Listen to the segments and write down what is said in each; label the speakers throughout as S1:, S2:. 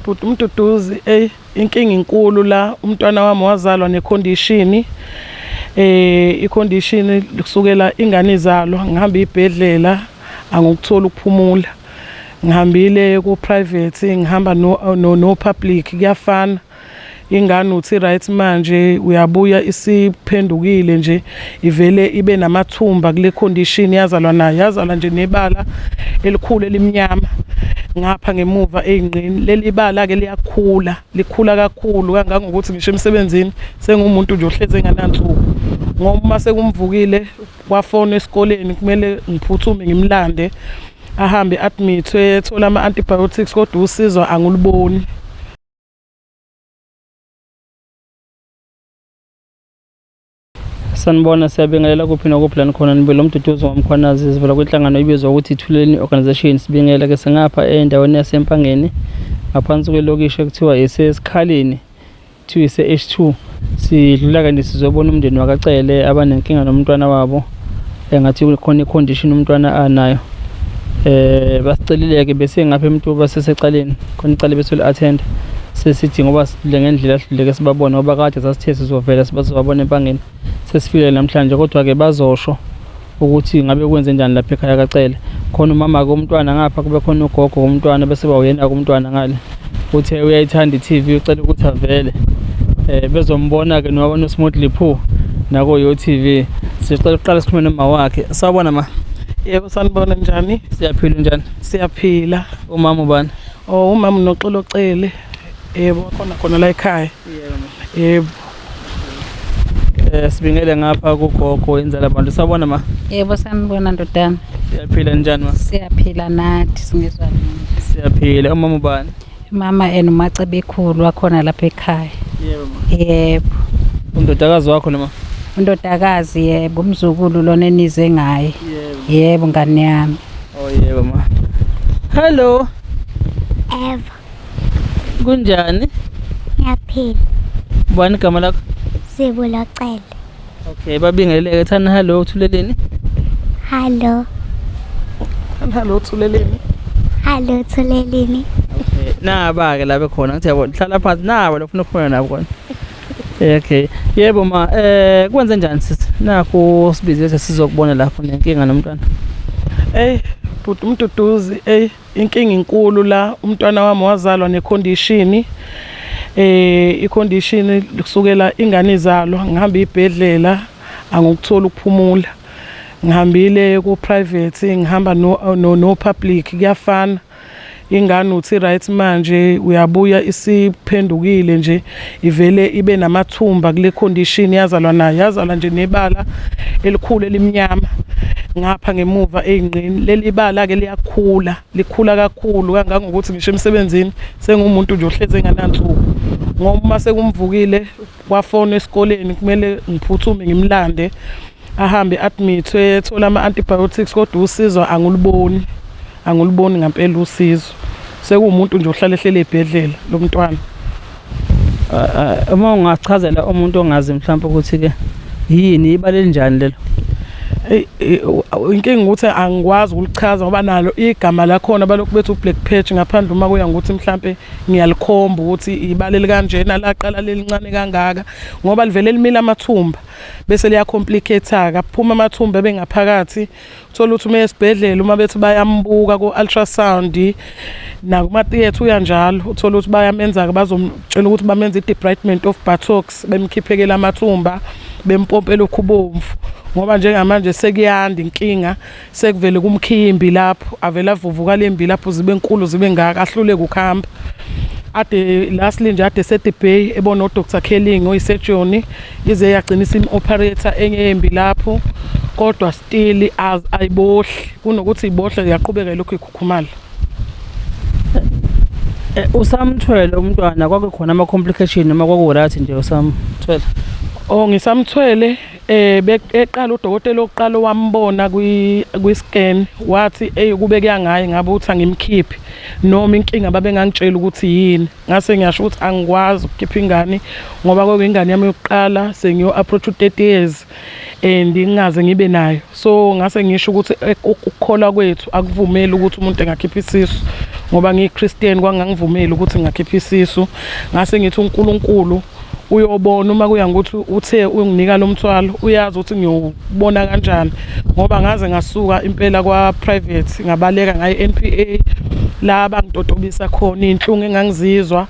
S1: Bhuti uMduduzi, eyi inkinga inkulu la, umntwana wami wazalwa necondition, icondition kusukela ingane izalwa, ngihamba ibhedlela angikutholi ukuphumula. Ngihambile ku private, ngihamba no public, kuyafana. Ingane uthi right manje uyabuya isiphendukile nje, ivele ibe namathumba kule condition yazalwa nayo, yazalwa nje nebala elikhulu elimnyama ngapha ngemuva ey'nqeni. Leli bala-ke liyakhula, likhula kakhulu kangangokuthi ngisho emsebenzini sengumuntu nje ohlezi enganansuku, ngoba uma sekumvukile kwafona esikoleni kumele ngiphuthume ngimlande ahambe admithwe ethole ama-antibiotics, kodwa usizo anguluboni.
S2: Sanibona, siyabingelela kuphi nokuphi la nikhona. Nibile uMduduzi waMkhwanazi, sivela kwinhlangano ebizwa ukuthi Ithuleleni Organization. Sibingele ke singapha endaweni yaseMpangeni ngaphansi kwelokishi ekuthiwa iseSikhaleni, kuthiwa ise-H2. Sidlula ke nje sizobona umndeni wakaCele abanenkinga nomntwana wabo, engathi khona i-condition umntwana anayo. Basicelile ke bese ngapha eMtuba sesecaleni, khona icala bese li-attend. Sesithi ngoba sidlule ngendlela sidluleke sibabone, ngoba kade sasithe sizovela sibazobabona eMpangeni. Sesifikile namhlanje, kodwa-ke bazosho ukuthi ngabe kwenze njani lapha ekhaya kaCele. Khona umama-ke umntwana ngapha, kube khona ugogo womntwana, bese ba uyena-ke umntwana ngale. Uthe uyayithanda i-TV, ucela ukuthi avele. Bezombona-ke noSmoothly Pooh nako Yo TV. Sicela ukuqala sikhulume nomama wakhe. Sawubona ma.
S1: Yebo, sanibona, njani?
S2: Siyaphila, njani?
S1: Siyaphila.
S2: Umama ubani?
S1: Oh, umama uNoxolo Cele. Yebo, khona khona la ekhaya. Yebo.
S2: Sibingele ngapha kugogo inzala abantu. Sawubona ma.
S3: Yebo, sanibona ndodana.
S2: Siyaphila, njani ma?
S3: Siyaphila nathi, singezwa nini.
S2: Siyaphila. Umama ubani?
S3: Mama ena uMacebekhulu wakhona lapha ekhaya.
S2: Yebo ma.
S3: Yebo.
S2: Undodakazi wakho noma?
S3: Undodakazi, yebo, umzukulu lona enize ngaye.
S2: Yebo.
S3: Yebo, ngane yami.
S2: Oh yebo ma. Hello.
S4: Eva.
S2: Kunjani?
S4: Ngiyaphila.
S2: Ubani igama lakho?
S4: Sibulo Cele.
S2: Okay, babingeleke, thana hello Thuleleni.
S4: Hello.
S1: Hello Thuleleni.
S4: Hello Thuleleni.
S2: Okay, naba ke la bekhona, ngithi yabo hlala phansi nabo lofuna ukukhuluma nabo khona. Okay. Yebo ma, kwenze njani sisi? Nakho sibize sizokubona lapho nenkinga nomntwana.
S1: Ey, bhuti uMduduzi, ey inkinga inkulu la, umntwana wami wazalwa necondition, icondition kusukela ingane izalwa, ngihamba ibhedlela angikutholi ukuphumula. Ngihambile ku private, ngihamba no public, kuyafana. Ingane uthi right manje uyabuya isiphendukile nje, ivele ibe namathumba kule condition yazalwa nayo, yazalwa nje nebala elikhulu elimnyama ngapha ngemuva ey'nqeni. Leli bala-ke liyakhula, likhula kakhulu kangangokuthi ngisho emsebenzini sengumuntu nje ohlezi enganansuku, ngoba uma sekumvukile kwafona esikoleni kumele ngiphuthume ngimlande ahambe admithwe ethole ama-antibiotics, kodwa usizo anguluboni, anguluboni ngampela usizo. Sekuwumuntu nje ohlala ehlele ebhedlela lo mntwana.
S2: Uma ungachazela umuntu ongazi mhlawumbe ukuthi ke yini, ibala elinjani lelo?
S1: Inkinga ukuthi angikwazi ukulichaza ngoba nalo igama lakhona balokhu bethi u-black patch, ngaphandle uma kuya ngokuthi mhlampe ngiyalikhomba ukuthi ibala elikanjena laqala lelincane kangaka, ngoba livele limila amathumba bese liyacomplicate-ka, kuphuma amathumba ebengaphakathi. Uthola ukuthi uma esibhedlela uma bethi bayambuka ku-ultrasound nakuma-theatre uya njalo, uthola ukuthi bayamenza-ke, bazomtshela ukuthi bamenza i-debridement of buttocks, bemkhiphekela amathumba, bempompela ukhubomvu, ngoba njengamanje sekuyanda inkinga, sekuvele kumkhimbi lapho avele avuvukala imbi lapho zibe nkulu zibe ngaka, ahluleke ukuhamba. Ade lastly nje ade seDebay ebona uDr Kelling oyisurgeon, ize yagcina isim-operator enye yembi lapho, kodwa still ayibohli, kunokuthi ibohle yaqhubeka lokhu ikhukhumala.
S2: Usamthwele umntwana, kwakukhona ama-complication noma kwaku-right nje usamthwele?
S1: Oh, ngisamthwele. Eqala udokotela oqala wambona kwi-scan wathi ey kube kuya ngaye ngabe uthi angimkhiphi, noma inkinga babengangitshela ukuthi yini. Ngase ngiyasho ukuthi angikwazi ukukhipha ingane ngoba kwakuyingane yami yokuqala, sengiyo approach u-30 years and ngingaze ngibe nayo. So ngase ngisho ukuthi ukukholwa kwethu akuvumeli ukuthi umuntu engakhipha isisu, Ngoba ngiyiChristian kwangangivumeli ukuthi ngingakhipha isisu. Ngase ngithi uNkulunkulu uyobona uma kuya ngokuthi uthe unginika lo mthwalo, uyazi ukuthi ngiyobona kanjani, ngoba ngaze ngasuka impela kwa private ngabaleka ngaye NPA la bangitotobisa khona inhlungu engangizizwa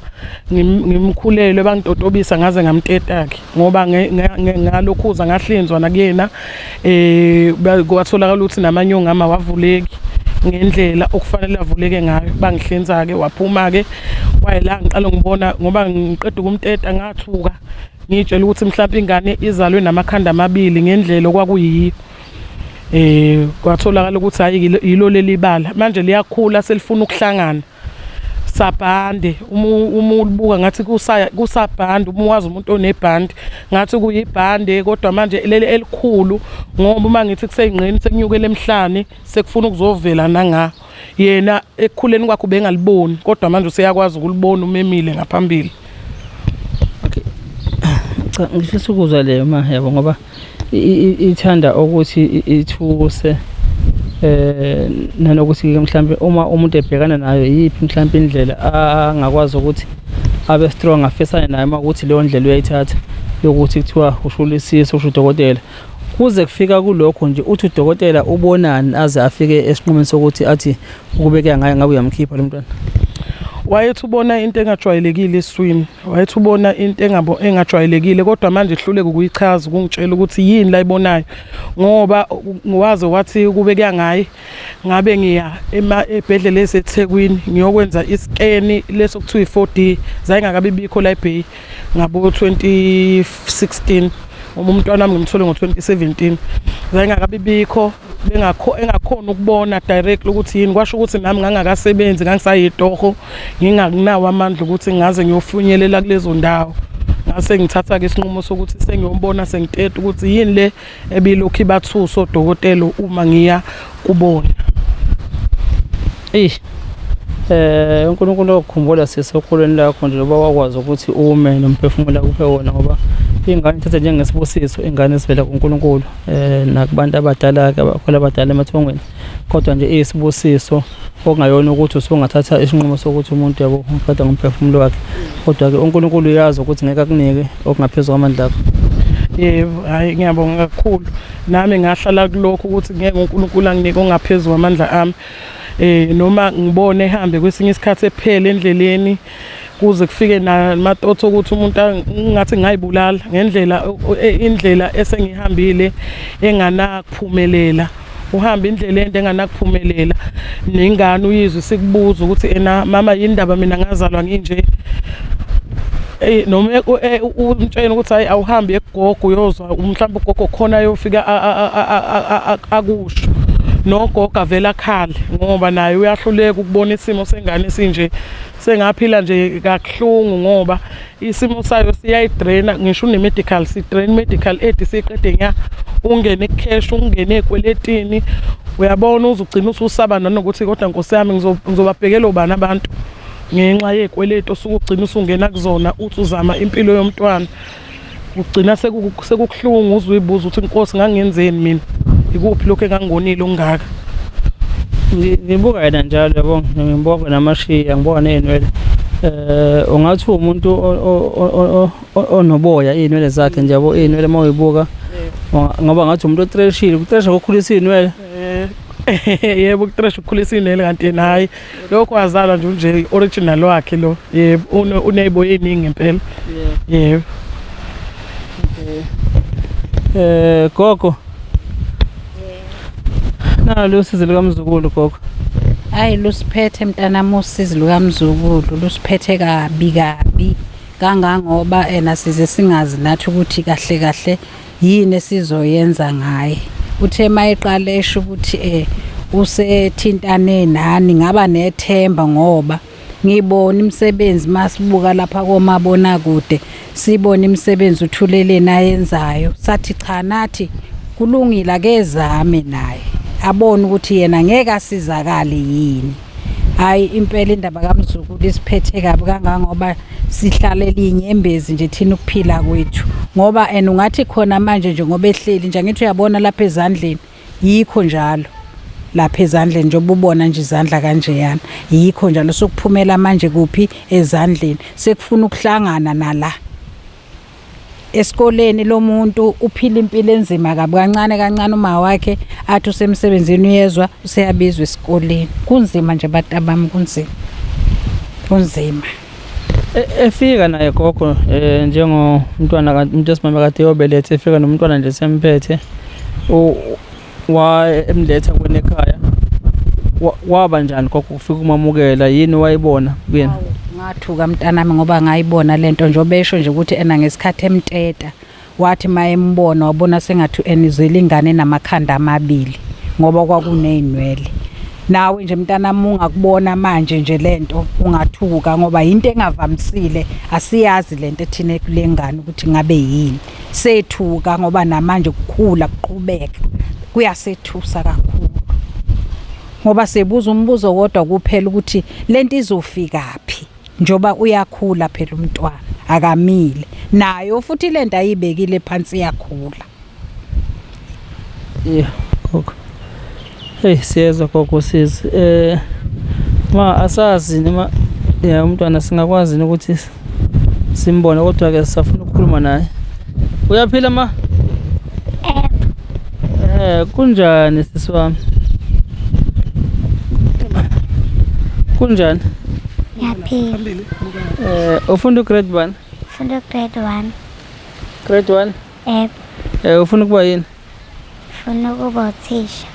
S1: ngimkhulelwe, bangitotobisa ngaze ngamteta ke ngoba ngalokhuza ngahlinzwa nakuyena, kwatholakala ukuthi namanyongo ami awavuleki ngendlela okufanele avuleke ngayo. Bangihlinza-ke waphuma-ke, kwayila ngiqala ngibona ngoba ngiqeda ukumteta ngathuka ngiyitshela ukuthi mhlawumpe ingane izalwe namakhanda amabili ngendlela okwakuyiyo. Kwatholakala ukuthi hhayi yilo leli bala manje liyakhula selifuna ukuhlangana sabhande. Uma ulibuka ngathi kusabhande, uma wazi umuntu onebhande ngathi kuyibhande, kodwa manje leli elikhulu ngoba uma ngithi kuseyingqeni sekunyukela emhlane sekufuna ukuzovela nanga. Yena ekukhuleni kwakhe ubengaliboni, kodwa manje useyakwazi ukulibona umemile ngaphambili.
S2: Okay, cha, ngifisa ukuzwa leyo ma, yabo, ngoba ithanda ukuthi ithuse nanokuthi ke mhlambe uma umuntu ebhekana nayo yiphi mhlambe indlela angakwazi ukuthi abe strong afesane nayo uma ukuthi leyo ndlela uyayithatha yokuthi kuthiwa ushula isisu, usho udokotela. Kuze kufika kulokho nje, uthi udokotela ubonani aze afike esinqumeni sokuthi athi ukubekeka ngaye ngabe uyamkhipha lo mntwana?
S1: Wayethi ubona into engajwayelekile eswini, wayethi ubona into engajwayelekile, kodwa manje ehluleka ukuyichaza, ukungitshela ukuthi yini la ayibonayo, ngoba waze wathi kube kuya ngaye ngabe ngiya ebhedlela eseThekwini ngiyokwenza iskeni leso kuthiwa i-4D, zayingakabi bikho la eBay ngabo 2016, uma umntwana wami ngimthole ngo-2017, zayingakabi bikho, bengakho engakhona ukubona directly ukuthi yini. Kwasho ukuthi nami ngangakasebenzi, ngangisayitoho, ngingakunawo amandla ukuthi ngaze ngiyofinyelela kulezo ndawo. Ngase ngithatha-ke isinqumo sokuthi sengiyombona sengiteta ukuthi yini le ebilokhu ibathusa odokotela uma ngiya kubona.
S2: Eish. uNkulunkulu okukhumbula sisokholweni lakho nje loba wakwazi ukuthi ume nomphefumulo akuphe wona, ngoba ingane ithatha njengesibusiso, ingane esivela kuNkulunkulu nakubantu abadala ke abakhona abadala emathongweni, kodwa nje iyisibusiso okungayona ukuthi usungathatha isinqumo sokuthi umuntu, yabo, uqeda ngomphefumulo wakhe. Kodwa ke uNkulunkulu uyazi ukuthi ngeke akunike okungaphezulu kwamandla akho.
S1: Yebo, hayi, ngiyabonga kakhulu. Nami ngahlala kulokhu ukuthi ngeke uNkulunkulu anginike ongaphezulu kwamandla ami. Noma ngibone ehambe kwesinye isikhathi ephele endleleni, kuze kufike namatotho ukuthi umuntu ngathi ngayibulala ngendlela indlela esengihambile enganakuphumelela. Uhamba indlela ende enganakuphumelela, nengane uyizwe sikubuza ukuthi ena mama yindaba mina ngazalwa nginje. Noma umtshela ukuthi hayi awuhambi ekugogo uyozwa mhlawumbe ugogo khona ayofika akusho, nogogo avele akhale ngoba naye uyahluleka ukubona isimo sengane esinje. Sengaphila nje kakuhlungu ngoba isimo sayo siyayidraina, ngisho une-medical, si-drain medical aid siyiqede nya, ungene ku-cash, ungene ey'kweletini, uyabona, uze ugcine ususaba nanokuthi kodwa nkosi yami ngizobabhekela obani abantu ngenxa yey'kweletu osuke ugcina usungena kuzona, uthi uzama impilo yomntwana, ugcina sekukuhlungu, uze uyibuza ukuthi inkosi ngangenzeni mina, ikuphi lokhu engangonile okungaka.
S2: Ngibuka yena njalo, yabo, ngibuka namashiya, ngibuka ney'nwele. Ungathi umuntu onoboya iy'nwele zakhe nje, yabo, iy'nwele uma uyibuka ngoba ngathi umuntu otreshile, ukutresha kokukhulisa iy'nwele.
S1: Yebo, ukutresha ukukhulisa iy'nwele, kanti yena hhayi, lokho wazalwa nje unje, original wakhe lo. Yebo, uney'boya ey'ningi ngempela. Yebo.
S2: Gogo. Nalo usizi lukamzukulu, gogo.
S3: Hayi, lusiphethe mntanami usizi lukamzukulu, lusiphethe kabi kabi kangangoba ena size singazi nathi ukuthi kahle kahle yini esizoyenza ngaye. Uthe mayeqala esho ukuthi usethintane nani, ngaba nethemba ngoba ngibona imisebenzi masibuka lapha komabona kude, sibona imisebenzi uThuleleni ayenzayo, sathi cha, nathi kulungile, akezame naye abone ukuthi yena ngeke asizakale yini. Hayi, impela indaba kamzukulu isiphethe kabi kangangoba sihlalela inyembezi nje thina ukuphila kwethu, ngoba and ungathi khona manje nje ngoba ehleli nje, angithi uyabona lapha ezandleni, yikho njalo. Lapha ezandleni njengoba ubona nje izandla kanjeyana, yikho njalo sokuphumela manje kuphi ezandleni, sekufuna ukuhlangana nala esikoleni. Lo muntu uphila impilo enzima kabi, kancane kancane uma wakhe athi usemsebenzini uyezwa useyabizwa esikoleni. Kunzima nje bantabami, kunzima, kunzima.
S2: Efika naye gogo, njengomntwana, umuntu wesimame kade eyobeletha, efika nomntwana nje semphethe, wa emletha kwena ekhaya, waba njani gogo ufika umamukela? Yini wayibona kuyena?
S3: Ngathuka mntanami ngoba ngayibona lento njengoba esho nje ukuthi ena ngesikhathi emteta, wathi mayembona wabona sengathi enizele ingane namakhanda amabili ngoba kwakuney'nwele. Nawe nje mntanami ungakubona manje nje lento ungathuka ngoba yinto engavamisile, asiyazi lento ethine kule ngane ukuthi ngabe yini. Sethuka ngoba namanje kukhula kuqhubeka kuyasethusa kakhulu ngoba sebuza umbuzo kodwa kuphela ukuthi lento izofikaphi njoba uyakhula phela umntwana, akamile nayo futhi lento ayibekile phansi iyakhula.
S2: Yeah gogo, hey, siyezwa gogo sisi. Ma asazi noma ya umntwana singakwazi ukuthi simbone, kodwa ke sisafuna ukukhuluma naye. Uyaphila ma?
S4: Yebo.
S2: Kunjani sisi wami? Kunjani?
S4: Ngiyaphila.
S2: Ufunda grade 1?
S4: Funda grade 1.
S2: Grade 1?
S4: Yebo.
S2: Ufuna ukuba yini?
S4: Funa ukuba uthisha.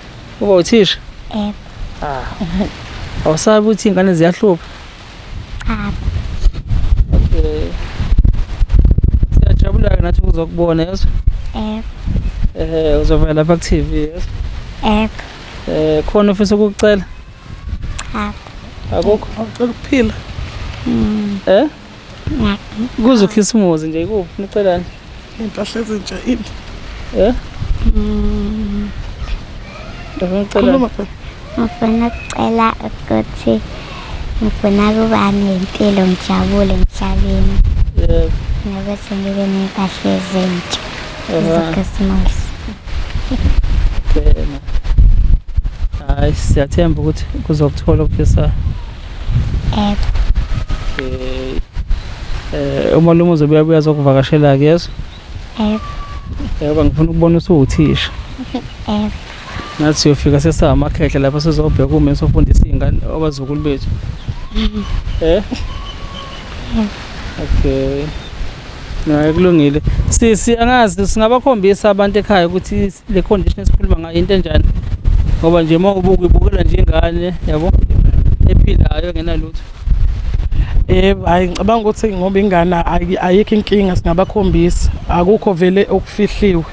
S2: Uba uthisha?
S4: Yebo.
S2: Ah. Awusabi ukuthi ingane ziyahlupha?
S4: Cha.
S2: Okay. Siyajabula ke nathi ukuzokubona, yezwa?
S4: Yebo.
S2: Uzovela lapha ku TV, yezwa?
S4: Yebo.
S2: Khona ufisa ukukucela?
S4: Cha.
S2: Akukho.
S1: Awucela ukuphila.
S2: Eh? Kuze ukhisimuzi nje, ikuphi nicelani?
S1: Impahla ezintsha ini?
S2: Eh? Ufuna ukucelani?
S1: Khuluma phela.
S4: Ngifuna ukucela ukuthi ngifuna ukuba nempilo, ngijabule emhlabeni. Nokuthi ngibe ney'mpahla ezintsha zeChristmas.
S2: Okay. Hayi, siyathemba ukuthi kuzokuthola okufisayo.
S4: Yebo.
S2: Okay. Umalume uzobuya buya azokuvakashela ke, yezwa?
S4: Yebo.
S2: Yebo, ngifuna ukubona usuwuthisha.
S4: Yebo.
S2: Nathi siyofika sesamakhehla lapha, sizobheka uma sofundisa izingane, abazukulu bethu. Eh? Okay. Naye kulungile. Sisi, angazi singabakhombisa abantu ekhaya ukuthi le condition esikhuluma ngayo into enjani. Ngoba nje uma ubuka ibukela nje ingane yabo ephilayo engenalutho.
S1: Yebo, hayi, ngicabanga ukuthi ngoba ingane ayikho inkinga, singabakhombisa, akukho vele okufihliwe.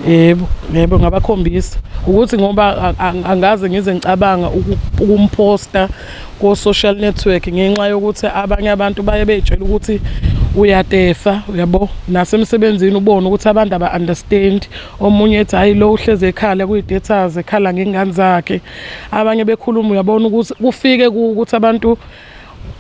S1: Yebo, yebo, ngabakhombisa ukuthi ngoba angaze ngize ngicabanga ukumposta ko social network ngenxa yokuthi abanye abantu baye bey'tshela ukuthi uyatefa, uyabo, nasemsebenzini ubone ukuthi abantu aba-understand. Omunye ethi hhayi, lo uhlezi ekhala kuy'status, ekhala ngey'ngane zakhe. Abanye bekhuluma, uyabona ukuthi kufike ukuthi abantu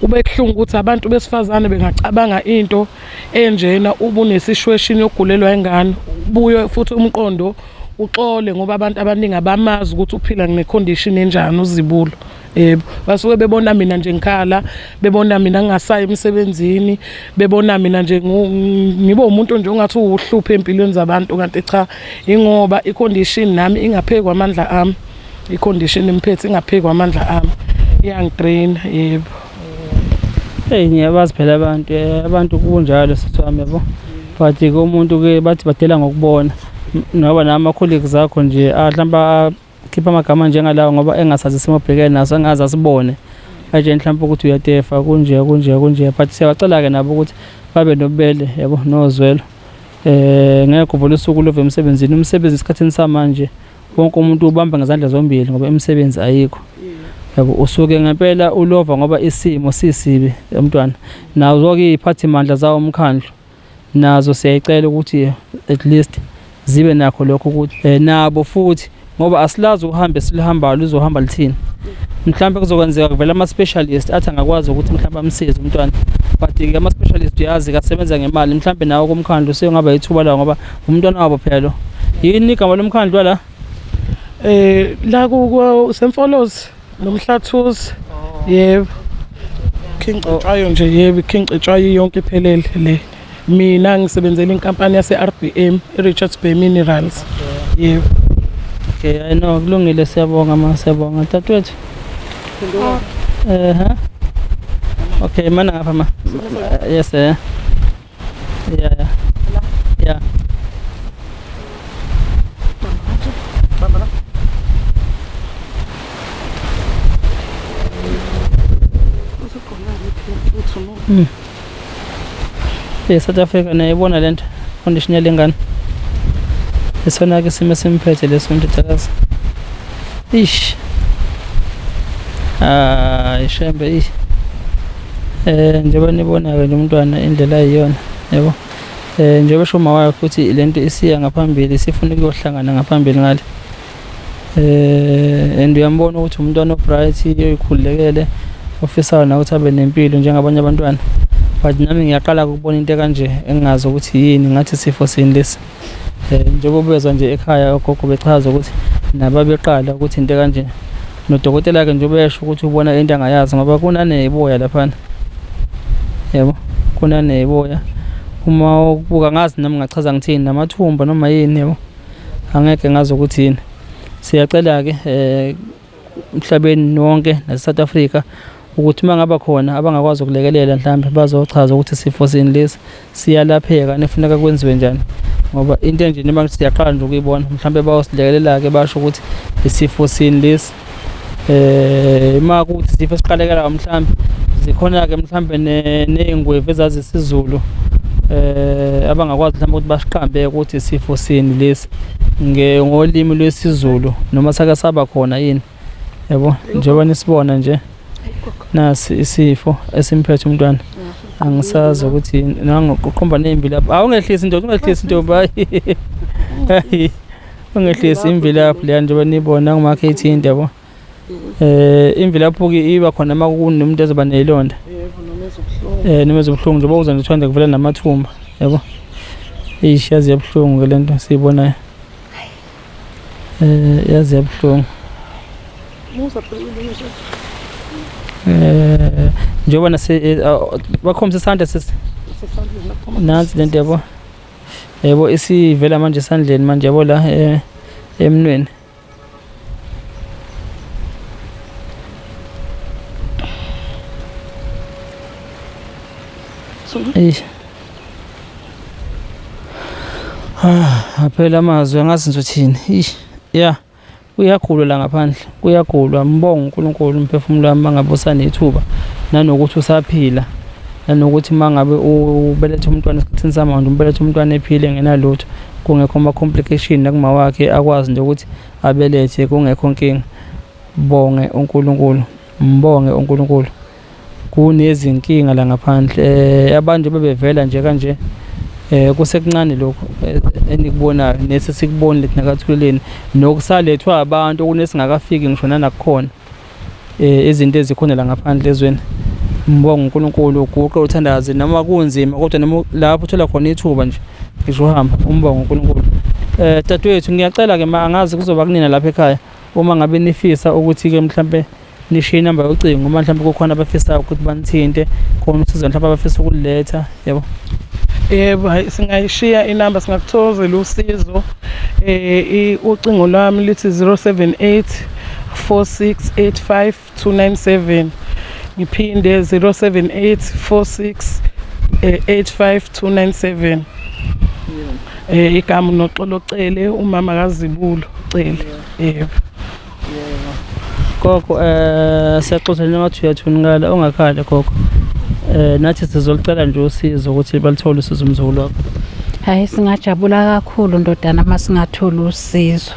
S1: kube kuhlungu ukuthi abantu besifazane bengacabanga into enjena, ubune-situation yokugulelwa ingane, ubuye futhi umqondo uxole ngoba abantu abaningi abamazi ukuthi uphila ne-condition enjani uZibulo. Yebo, basuke bebona mina nje ngikhala, bebona mina ngingasayi emsebenzini, bebona mina nje ngibe umuntu nje ongathi uwuhluphe empilweni zabantu, kanti cha, ingoba i-condition nami ingaphezu kwamandla ami. I-condition imphethe ingaphezu kwamandla ami, iyangidrain, yebo.
S2: Hey, ngiyabazi phela abantu, abantu kunjalo sisi wami, yabo. But ke umuntu ke bathi badela ngokubona. Ngoba nama colleagues akho nje mhlawumbe akhipha amagama njengalawo ngoba engasazi isimo obhekene naso, engaze asibone. Manje mhlawumbe ukuthi uyatefa kunje kunje kunje, but siyabacela ke nabo ukuthi babe nobubele, yabo, nozwelo. Ngeke uvule usuku love emsebenzini, umsebenzi esikhathini samanje wonke umuntu ubamba ngezandla zombili ngoba imisebenzi ayikho. Yabo, usuke ngempela ulova ngoba isimo sisibi umntwana. Nazo ke iziphathimandla zawo umkhandlu nazo siyayicela ukuthi at least zibe nakho lokho ukuthi nabo futhi, ngoba asilazi uhambe silihambayo lizohamba lithini. Mhlawumbe kuzokwenzeka kuvela ama specialist athi angakwazi ukuthi mhlawumbe amsize umntwana, but ke ama specialist uyazi kasebenza ngemali. Mhlawumbe nawo kumkhandlu seyongaba ithuba lawo ngoba umntwana wabo phela lo. Yini igama lomkhandlu wala?
S1: La ku semfolozi nomhlathuzi. Yebo. King Cetshwayo nje yebo, King Cetshwayo yonke iphelele le. Mina ngisebenzela inkampani yase RBM, i-Richards Bay Minerals. Yebo.
S2: Okay, I know kulungile, siyabonga ma, siyabonga dadewethu. Eh Okay, mana ngapha ma. Yes eh. Yeah. Yeah. South Africa niyayibona lento condition yalengane. Isona ke isimo esimphethe leso ndodakazi. Ish. Ah, ishembe ish. Njengoba nibona-ke nje umntwana indlela ayiyona, yabo. Njengoba esho uma wayo futhi lento isiya ngaphambili, isifuna ukuyohlangana ngaphambili ngale. And uyambona ukuthi umntwana obright, oyikhululekele, ofisayo nawe ukuthi abe nempilo njengabanye abantwana. But nami ngiyaqala ukubona into ekanje engingazi ukuthi yini, ngathi sifo sini lesi. Njengoba ubezwa nje ekhaya ogogo bechaza ukuthi nababeqala ukuthi into ekanje. Nodokotela-ke njengoba esho ukuthi ubona into angayazi ngoba kunaney'boya laphana. Yabo, kunaney'boya. Uma ubuka ngazi nami ngachaza ngithini, namathumba noma yini yabo. Angeke ngazi ukuthi yini. Siyacela-ke emhlabeni wonke nase-South Africa ukuthi uma ngaba khona abangakwazi ukulekelela mhlambe bazochaza ukuthi isifo sini lesi, siyalapheka, nefuneka kwenziwe njani. Ngoba into enje noma siyaqala nje ukuyibona, mhlambe bayosilekelela-ke basho ukuthi isifo sini lesi. Uma kuthi isifo esiqalekelayo mhlambe zikhona-ke mhlambe ney'ngwevu ezazi isiZulu abangakwazi mhlambe ukuthi basiqambe ukuthi isifo sini lesi ngolimi lwesiZulu noma sake saba khona yini. Yabo, njengoba nisibona nje nasi isifo esimphethe umntwana. Angisazi ukuthi nangoqomba nemvilaphi. Awungehlisi ndoda, ungehlisi ntombi, hayi. Ungehlisi imvilaphi leya njengoba nibona ngumakhe ithinta yabo. Imvilaphi ke iba khona uma kunomuntu ezoba nezilonda.
S1: Yebo, noma ezobuhlungu.
S2: Noma ezobuhlungu njengoba uza nje uthanda kuvela namathumba yabo. Eish, yazi yabuhlungu ke lento siyibonayo. Yazi yabuhlungu. Njengoba nase bakhombisa isandla sisi. Nansi lento yabo. Yebo, isivela manje esandleni manje yabo la emnweni. Eish. Ah, aphela amazwi angazi ngizothini. Eish. Yeah. Kuyagulwa la ngaphandle, kuyagulwa. Ngibonga uNkulunkulu umphefumulo wami mangabe usanethuba nanokuthi usaphila, nanokuthi mangabe ubeletha umntwana esikhathini samanje, ubeletha umntwana ephile engenalutho, kungekho ama-complication nakuma wakhe, akwazi nje ukuthi abelethe kungekho nkinga. Bonge uNkulunkulu, mbonge uNkulunkulu. Kunezinkinga la ngaphandle, abantu bebevela nje kanje, kusekuncane lokhu enikubonayo nesesikubonile thina kaThuleleni, nokusalethwa abantu okunesingakafiki ngisho nanakukhona, izinto ezikhona la ngaphandle ezweni. Ngibonga uNkulunkulu, uguqe uthandaze noma kunzima, kodwa noma lapho uthola khona ithuba nje ngisho uhamba umbonge uNkulunkulu. Dadewethu ngiyacela-ke ma, angazi kuzoba kunina lapha ekhaya uma ngabe nifisa ukuthi-ke mhlampe nishiye inamba yocingo uma mhlawumbe kukhona abafisayo ukuthi banithinte, khona usizo mhlawumbe abafisa ukuliletha yabo.
S1: Yebo, hayi singayishiya inamba, singakuthokozela usizo. Ucingo lwami lithi 078 4685 297. Ngiphinde 078 46 85 297. Igama uNoxolo Cele, umama kaZibulo Cele. Yebo.
S2: Gogo, siyaxoxa nje ngathi uyathunukala, ungakhali gogo. Nathi sizolicela nje usizo ukuthi balithole usizo umzukulu wakho.
S3: Hayi, singajabula kakhulu ndodana uma singathola usizo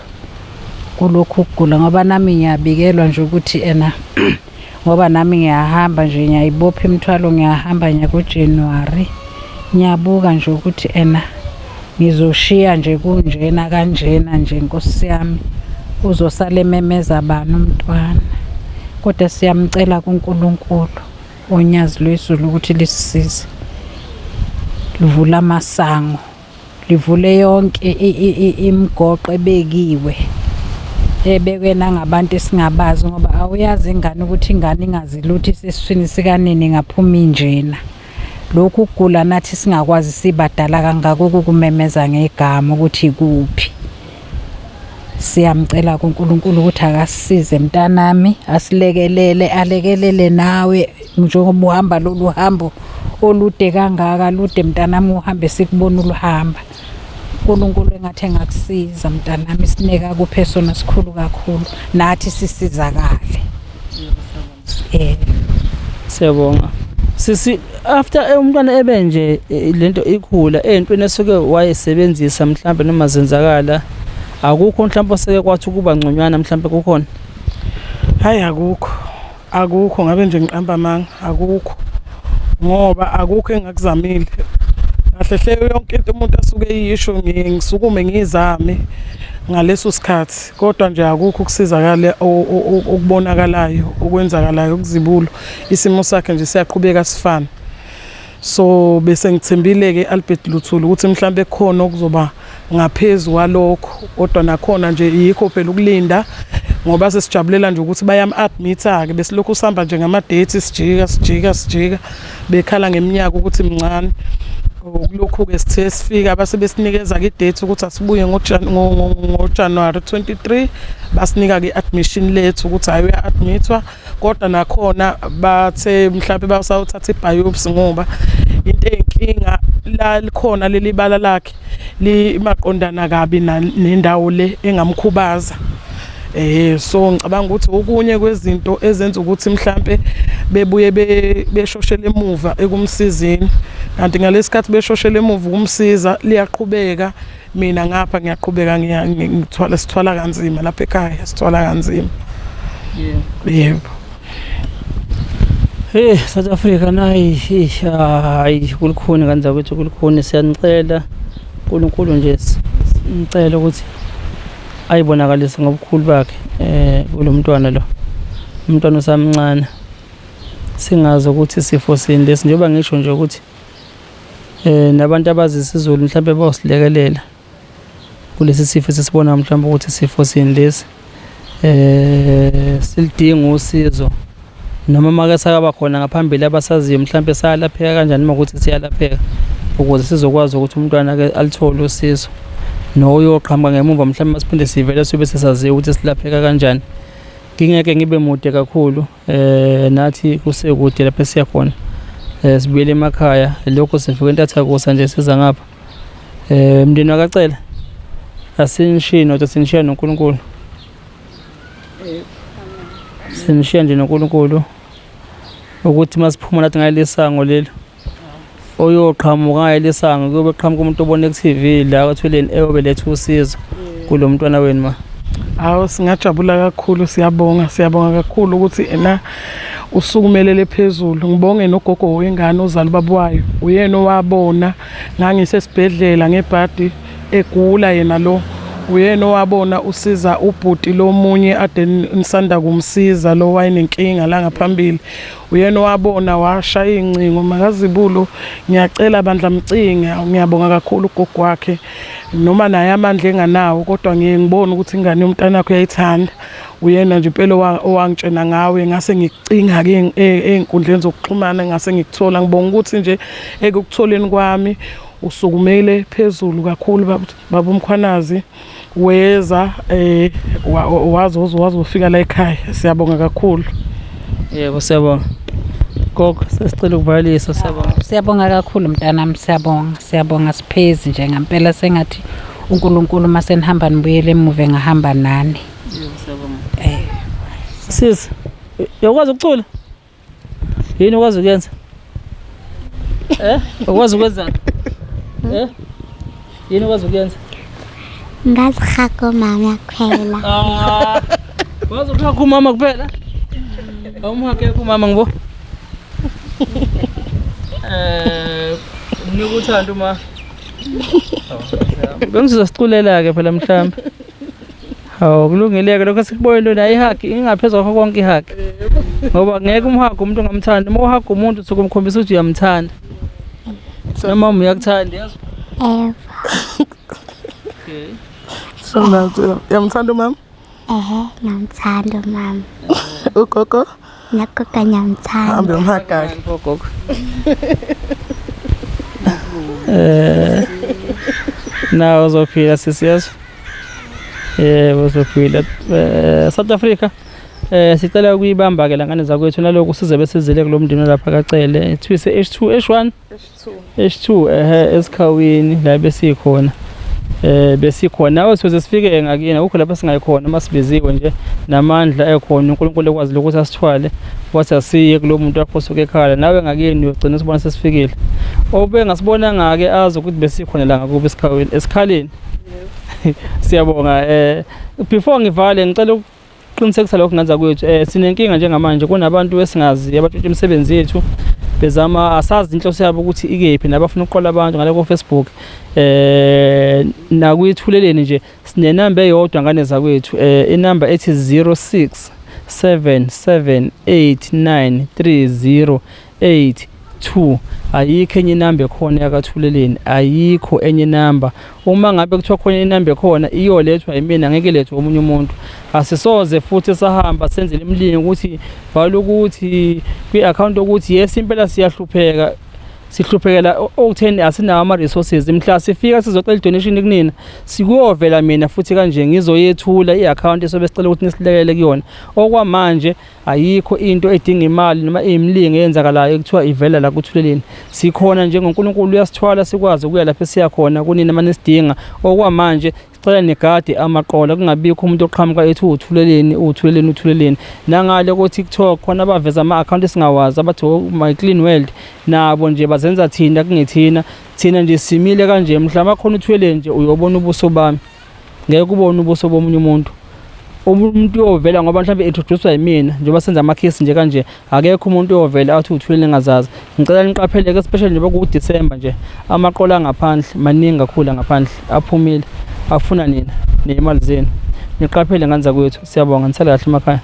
S3: kulokhu ukugula, ngoba nami ngiyabikelwa nje ukuthi ena ngoba nami ngiyahamba nje ngiyayibopha imithwalo, ngiyahamba ngiya kuJanuary, ngiyabuka nje ukuthi ena ngizoshiya nje kunjena kanjena nje, Nkosi yami, uzosala ememeza bani umntwana. Kodwa siyamcela kuNkulunkulu onyazi lwezulu ukuthi lisisize, livule amasango, livule yonke imigoqo ebekiwe. Ebekwe nangabantu esingabazi ngoba awuyazi ingane ukuthi ingane ingazi lutho isesiswini sikanini ngaphuma injena. Lokhu ukugula nathi singakwazi sibadala kangaka ukukumemeza ngegama ukuthi kuphi. Siyamcela kuNkulunkulu ukuthi akasisize mntanami, asilekelele, alekelele nawe njengoba uhamba lolu hambo olude kangaka, lude mntanami uhambe sikubona uluhamba. uNkulunkulu engathi engakusiza mntanami, isineke akuphe sona sikhulu kakhulu, nathi sisizakale.
S2: Siyabonga. Sisi after umntwana ebenje lento ikhula entweni esuke wayesebenzisa mhlambe noma zenzakala akukho mhlambe oseke kwathi ukuba ngconywana mhlambe kukhona?
S1: Hayi akukho. Akukho ngabe nje ngiqamba amanga akukho. Ngoba akukho engakuzamile. Kahle hle yonke into umuntu asuke eyisho ngiye ngisukume ngiyizame ngaleso sikhathi kodwa nje akukho ukusizakala okubonakalayo okwenzakalayo kuzibulo isimo sakhe nje siyaqhubeka sifana. So bese ngithembile-ke Albert Luthuli ukuthi mhlambe kukhona okuzoba ngaphezu kwalokho kodwa nakhona nje yikho phela ukulinda ngoba sesijabulela nje ukuthi bayam-admit-a-ke besilokhu sihamba nje ngama-date sijika sijika sijika bekhala ngeminyaka ukuthi mncane. Kulokhu-ke sithe sifika base besinikeza-ke i-date ukuthi asibuye ngoJanuwari 23 basinika-ke i-admission lethu ukuthi hhayi uya-admit-wa kodwa nakhona bathe mhlawumbe basawuthatha i-biopsy ngoba into eyinkinga la likhona leli bala lakhe limaqondana kabi nendawo le engamkhubaza. So ngicabanga ukuthi okunye kwezinto ezenza ukuthi mhlampe bebuye beshoshele emuva ekumsizeni, kanti ngalesikhathi beshoshele emuva ukumsiza liyaqhubeka. Mina ngapha ngiyaqhubeka ngithwala sithwala kanzima lapha ekhaya sithwala kanzima. Yebo.
S2: Hey South Africa nayi hayi kulukhuni kanza kwethu kulukhuni siyanicela uNkulunkulu nje sicela ukuthi ayibonakalise ngobukhulu bakhe kulomntwana lo. Umntwana usamncane. Singazi ukuthi sifo sini lesi njengoba ngisho nje ukuthi nabantu abazi isiZulu mhlawumbe bawusilekelela kulesi sifo esisibona mhlawumbe ukuthi sifo sini lesi. Silidinga usizo noma make sakaba khona ngaphambili abasaziyo mhlawumbe salapheka kanjani uma ukuthi siyalapheka ukuze sizokwazi ukuthi umntwana ke alithole usizo noyoqhamuka ngemuva mhlawumbe masiphinde sivele sibe sesaziyo ukuthi silapheka kanjani. Ngingeke ngibe mude kakhulu nathi kusekude lapho esiya khona. Sibuyele emakhaya lokho sifike entathakusa nje siza ngapha. Mndeni wakacela asinishiyi nodwa sinishiya noNkulunkulu. Sinishiya nje noNkulunkulu ukuthi masiphuma nathi ngaleli sango leli oyoqhamuka ngaleli sango kuyobe qhamuka umuntu obone ku TV la ethweleni eyobe letha usizo kulo mntwana wenu ma.
S1: Hawu singajabula kakhulu siyabonga siyabonga kakhulu ukuthi ena usukumelele phezulu. Ngibonge nogogo wengane ozala ubaba wayo, uyena owabona ngangisesibhedlela ngebhadi egula yena lo, uyena owabona usiza ubhuti lomunye ade nisanda kumsiza lo wayenenkinga la ngaphambili, uyena owabona washaya ingcingo makazibulo ngiyacela bandla mcinga. Ngiyabonga kakhulu ugogo wakhe noma naye amandla enganawo kodwa ngiye ngibone ukuthi ingane yomntana wakhe uyayithanda. Uyena nje impela owangitshena ngawe ngase ngikucinga-ke ey'nkundleni zokuxhumana ngase ngikuthola. Ngibonga ukuthi nje ekukutholeni kwami usukumele phezulu kakhulu baba uMkhwanazi weza wazofika la ekhaya. Siyabonga kakhulu.
S2: Yebo siyabonga. Gogo sesicela ukuvalisa siyabonga.
S3: Siyabonga kakhulu mntanami, siyabonga. Siyabonga siphezi nje ngempela sengathi uNkulunkulu mase nihamba nibuyele emuva engahamba nani.
S2: Yebo siyabonga. Sisi, uyakwazi ukucula? Yini ukwazi ukuyenza? Ukwazi ukwenzani? Yini ukwazi ukuyenza?
S4: Ngazi ukuhaga umama kuphela.
S2: Ah. Wazi ukuhaga umama kuphela? Awumhage umama ngibo. Umnika uthando uma. Bengizosiculela ke phela mhlawumbe. Hawu kulungile-ke lokho esikubonile nayo ihug ingaphezu kwakho konke ihug. Ngoba ngeke umhage umuntu ongamthandi. Uma uhaga umuntu usuke umkhombisa ukuthi uyamthanda. Noma uyakuthanda yazi.
S4: Yebo.
S2: Okay.
S1: Uyamthanda umama?
S4: Ehe, ngiyamthanda umama.
S1: Ugogo
S4: Nogogo ngiyamthanda.
S1: hambe umhagake.
S2: Gogo. Nawe uzophila sisi yeso. Yebo uzophila. South Africa. Sicela ukuyibamba ke la ngane zakwethu naloku size besizile kulo mndeni lapha kaCele. Thwise H2 H1 H2 ehe esikhawini la besikhona. Besikhona nawe sizoze sifike ngakini akukho lapha singayikhona uma sibiziwe nje namandla ekhona uNkulunkulu ekwazi ukuthi asithwale wathi asiye kulo muntu wakho osuke ekhala nawe ngakini uyogcina usibona sesifikile. Obengasibona ngake azi ukuthi besikhona la ngakubo esikhawini esikhaleni. Siyabonga. Before ngivale ngicela ukuqinisekisa lokho ngenza kwethu. Sinenkinga njengamanje, kunabantu esingazi abatshontsha imisebenzi yethu bezama, asazi inhloso yabo ukuthi ikephi, nabafuna ukuqola abantu ngale ko Facebook nakwithuleleni nje. Sinenamba eyodwa ngane zakwethu, inamba ethi 06 7 7 8 9 3 0 8 2. Ayikho enye inamba ekhona yakathuleleni, ayikho enye inamba. Uma ngabe kuthiwa khona inamba ekhona, iyolethwa yimina, ngeke ilethwe omunye umuntu. Asisoze futhi sahamba senzele imilingo ukuthi bhala ukuthi kwi-account ukuthi yes impela siyahlupheka, sihluphekela okutheni asinawo ama-resources. Mhla sifika sizocela i-donation kunina, sikuyovela mina futhi kanje ngizoyethula i-account esobe sicela ukuthi nisilekele kuyona. Okwamanje ayikho into edinga imali noma eyimilingo eyenzakalayo ekuthiwa ivela la kuthuleleni. Sikhona nje ngoNkulunkulu uyasithwala sikwazi ukuya lapho esiya khona kunina uma nisidinga. Okwamanje sicela nigade amaqola, kungabikho umuntu oqhamuka ethi uthuleleni uthuleleni uthuleleni. Nangale ko-TikTok khona abaveza ama-akhawunti esingawazi abathi my clean world, nabo nje bazenza thina kungethina. Thina nje simile kanje, mhla makhona uthuleleni nje uyobona ubuso bami, ngeke ubone ubuso bomunye umuntu. Umuntu uyovela ngoba mhlawumbe introduce yimina njengoba senza amakhesi nje kanje, akekho umuntu uyovela athi uthulele ngazazi. Ngicela niqapheleke especially njengoba ku-December nje, amaqola angaphandle maningi kakhulu, ngaphandle aphumile afuna nina ney'mali zenu. Niqaphele ngane zakwethu, siyabonga, nisale kahle emakhaya.